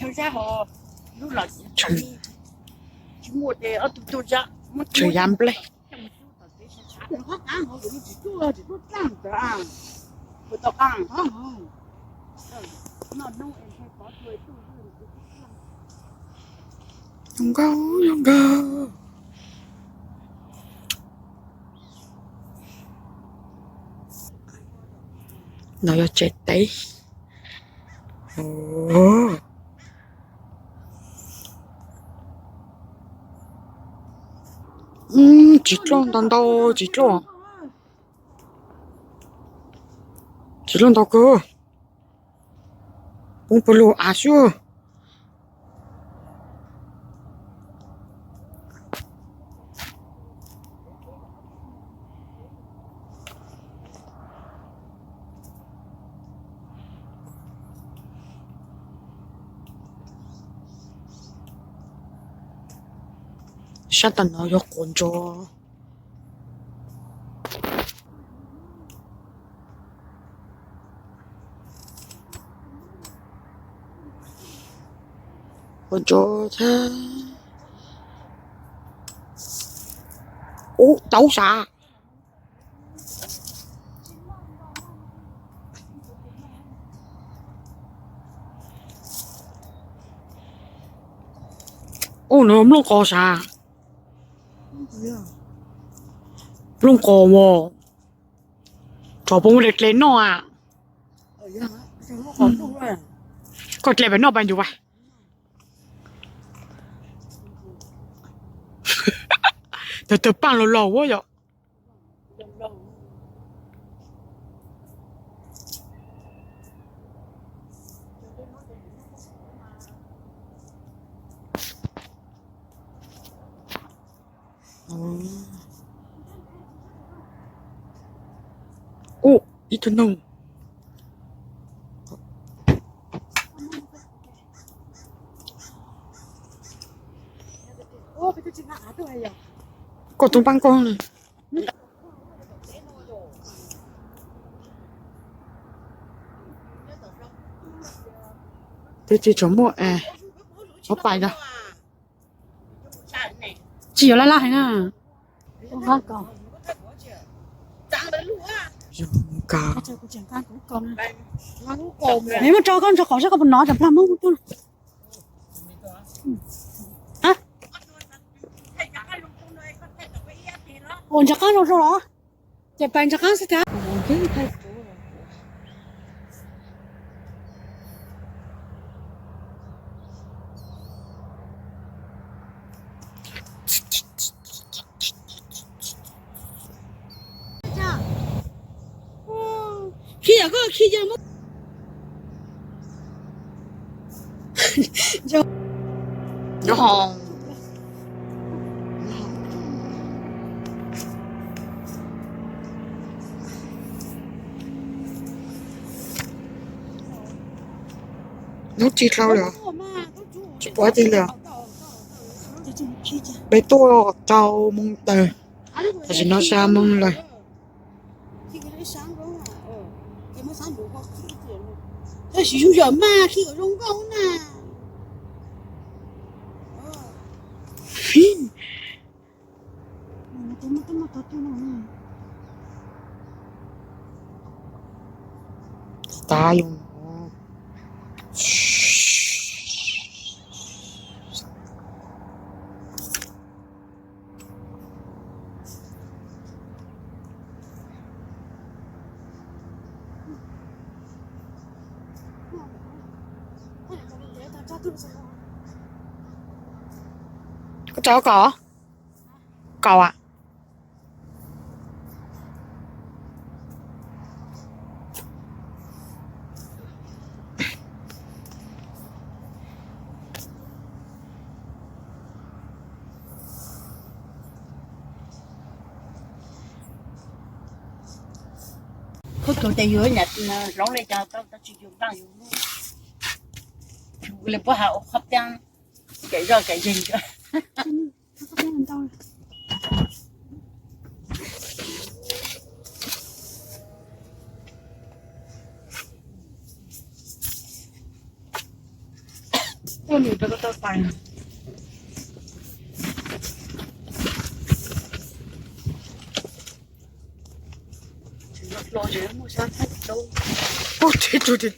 Tshav yav nplej. Zoo nkauj, zoo nkauj. No yog tsev teb. Tsis dloj ntau ntau, tsis dloj. Tsis dloj ntau kawg. Poob pawg lug av xwb. Sab tom no yog quav ntsos. Quav ntsos thiab. Ub, taub sav. Ub, no nplooj qos sav. Nplooj qos mas. Tso poob dle dle noj a. Koj dle pem noj pais ncuv vas. Tawg tawg paaj laug laug ua yom. Ub, ib tug noog. Koj tus npab koj. Twb tsis tshua muaj es, muab pais os. Tsis yuav laj laj heev na. Nws muab rau koj ntso qhov saib koj puas nov tsam plag muab tuaj. Ua ntsa qab zoo zoo los? Ces pais ntsa qab xwb thiab. Khi yog koj khi yog muab. Hnub tsis dlhau li, tsis pom dab tsi li. Peb tuaj rau moo tawg, tam sim no xya moo lawm. Tab sis zoo yam mas khi kom zoo nkauj na. Tsis tas yus. Koj tso kaum, kaum a. Koj tus tes yus nyam hloov li cas tau tsis yus npaj yus lub, yus li puab has ua qhov peeb, kaim zoj kaim zeeg. Tus nws rau koj tau pais. Ub, tsev tsuag tiag tiag.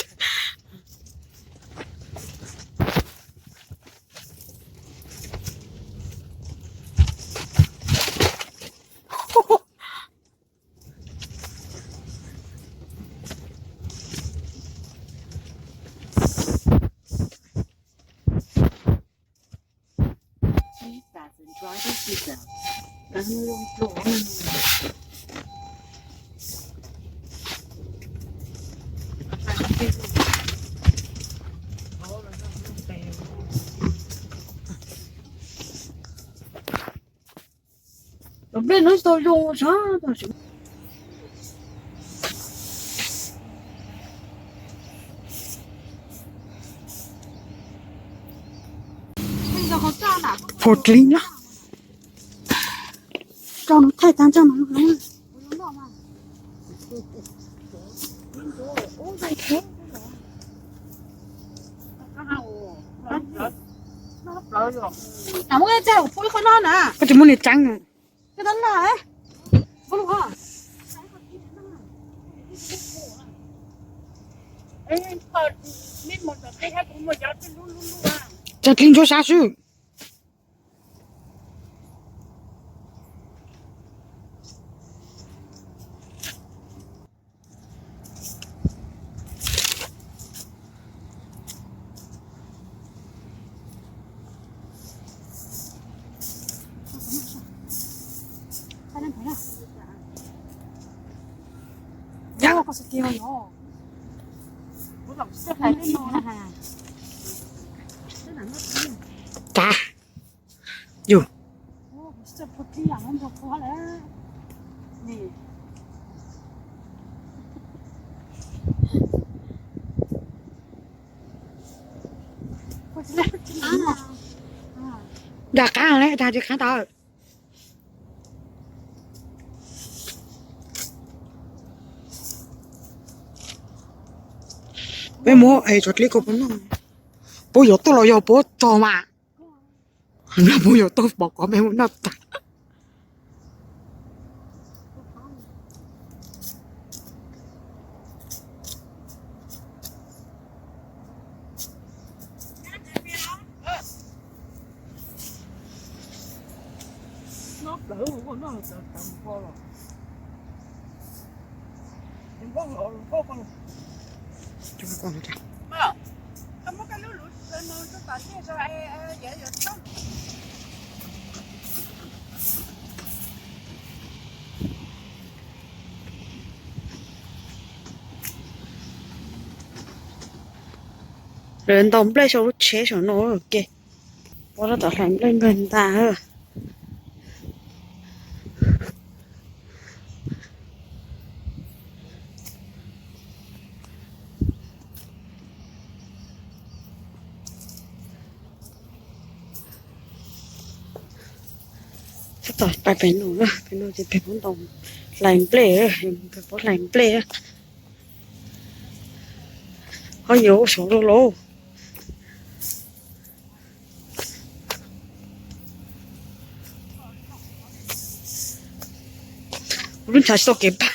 Cov nplej no tsis tau zoo sab. Phua dlib na. Rau no thaij tag nrho no. Koj tsis muaj niag tseeb. Tsa dlib ntsuab sab xwb. Cas yus dag qab le, dag tsis qab tau. Peb muab es tsov dlib ko puas noj, puas yuav tuaj los yog puas tog mas. Puas yuav tuaj pom kov me mus noj tag. Lawv ntaus nplej saum lub tsheb saum no ke. Puab tab tom hlais nplej nplej ntag. Tab tom pais pem no, pem no ces pem puab ntaus hlais nplej, pem puab hlais nplej. Ho yuav ua saud los lauj. Kuv lub ntshav tsis tau kev pais.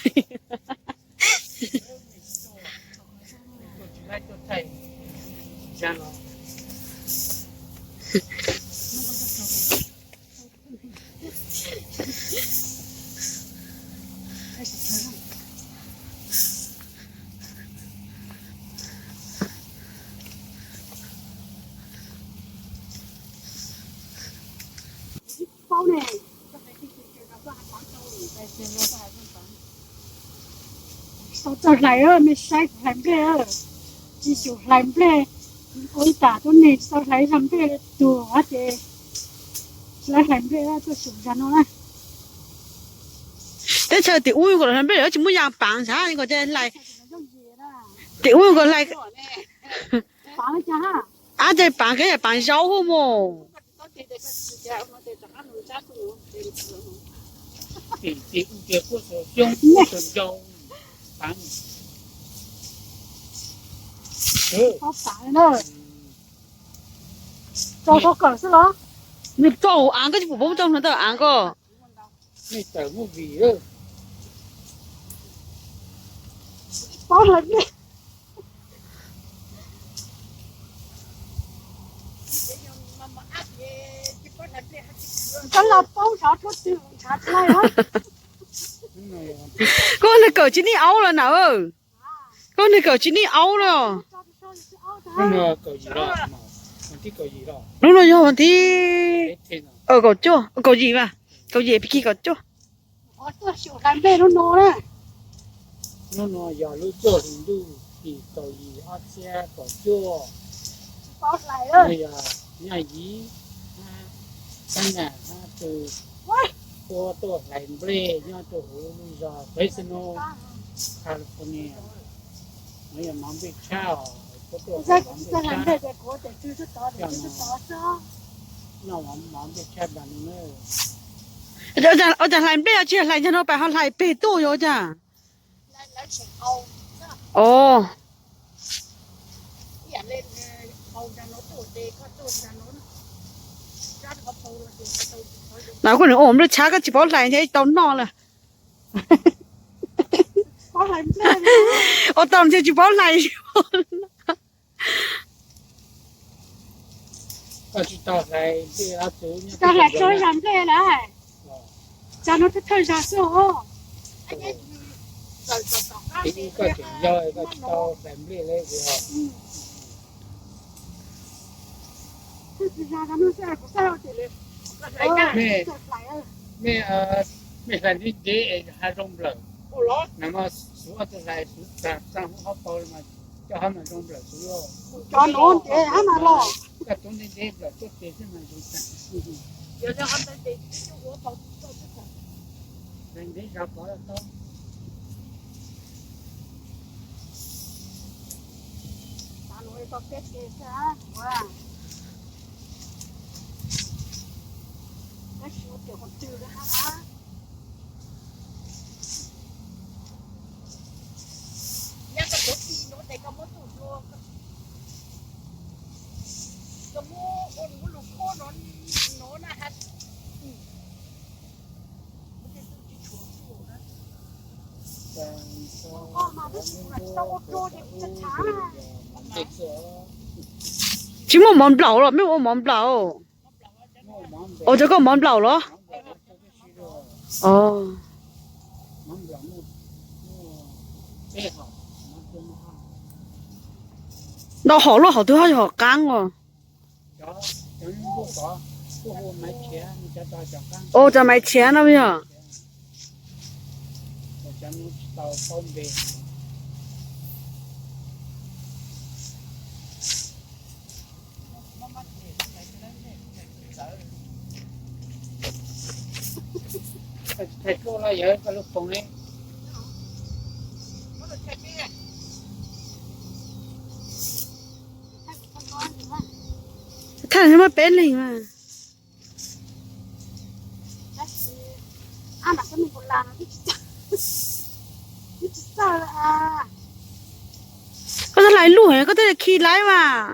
Tau txog hlais, mej saib kuv hlais nplej, tsis xyum hlais nplej. Ua ib tas tuab neeg tsis tau hlais zaj nplej tug hab ces lawv hlais nplej tuaj xyum zag no na. Teb chaws tim ub kom hlais nplej lawv tsis muaj yas paav ntag, kom hlais, tim ub kom hlais, ab, ces paav kev paav zaub hu mus. Rau kawm xwb los? Nws rau av, koj tsis pom paub rau no tawm av koj. Koj los paub xyov tshuaj twg ntshav tsis laij. Koj nws kawm tsis nij aub los na. Koj nws kawm tsis nij aub los. Lub no yog vas thib kaum cuaj, kaum yim mas, kaum yim pib kis kaum cuaj. Hnub no yog lub cuaj hlis ntuj tim kaum yim ob txhiab kaum cuaj. No yog Nyaj Yiv hab Xab Nam hab tus puab tuaj hlais nplej nyob rau huv lub zos Fresno, California. No yog mov nplej tshab os, puab tuaj hlais mov nplej tshab. Noj mov nplej tshab npaum no na. Ua cas hlais nplej tsis hlais ntawm no, pab ho hlais pem tuaj yuav ua cas? Os. Na koj nws ua nplej tshab koj tsis paub hlais thiab tsis tau noj lawm. Ua tau ntshe tsis paub hlais. Koj tsis tau hlais nplej, tsis tau hlais txhua zag nplej lawm. Txog no thawj thawj zag xwb os. Koj tseem yog koj tsis tau hlais nplej li os. Mej, mej hlais ntev ntev es hav zoo nplawm. Nag hmo Suav tuaj hlais Suav txag txag hub hauv paus mas coj hab mas zoo nplawm Suav. Cov nuav ntev hab mas los. Koj tub ntev ntev nplawm tuab tes xwb mas zoo tag. Hlais ntev zog pov tau. Nyab koj tuav txij nuav tes koj muab tuaj dlua, koj muab ua lug khuab nuav, nuav na has. Tsis muaj mov nplaum los, mej ua mov nplaum? Ua rau koj mov nplaum los? Ntau hom luaj, hom twg ho yog hom qaab os? Ua cov maiv tshiav no yog. Thaij muaj peb leeg mas. Koj txhob hlais lug, koj twb khi laib mas.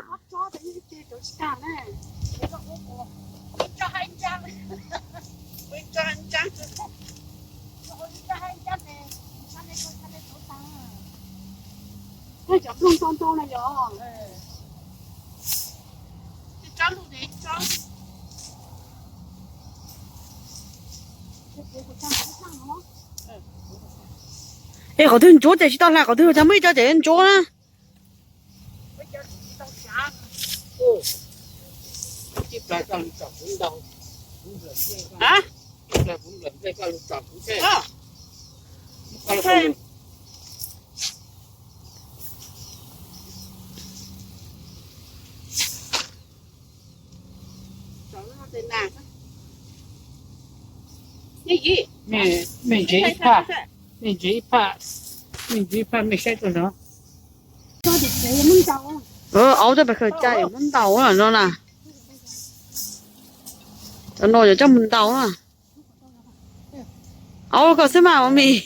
Es qhov twg ntsuab ces tsis tau hlais, qhov twg cas muaj ib co ces ntsuab na. Mej ntsev ib phaj, mej ntsev ib phaj, mej ntsev ib phaj mej saib tuaj no. Aub coj pes khaws cai yuav muab ntaus no na. Cov no yuav coj mus ntaus na. Aub kom xwb mas ua mis.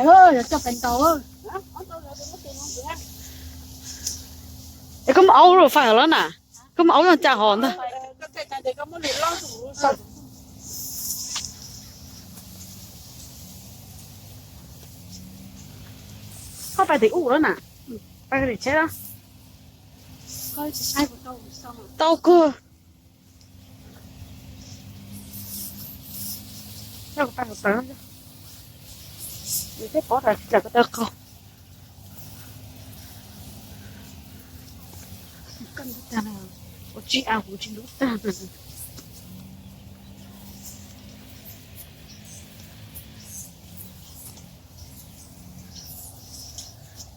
Yuav coj pes ntaus. Es koj muab aub los fais los na? Koj muab aub los cas hov ntag? Koj pais tim ub lawm na? Pais tim tsheb los? Tau kawg.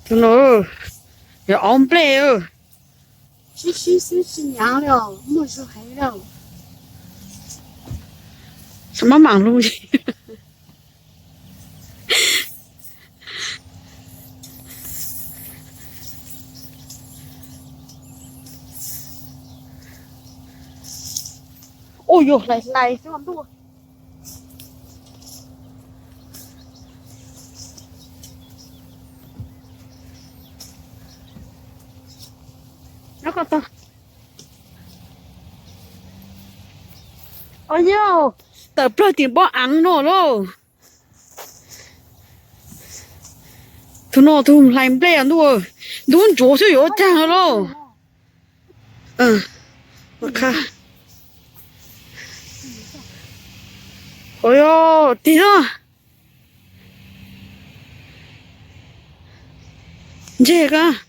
Tus no yog aub nplej. Sib sib xwb tsis nyaav li, muaj zog heev li. Maj mam lug. Ua yog hlais hlais xwb ntuj. Nyob ko tau. Os yog, tawm plawg tim npoo aav no lauj. Tus no tus hlais nplej ntuj, ntub ntsuav xwb yuav ua caag lauj. Ua tig xwb. Ntseg koj.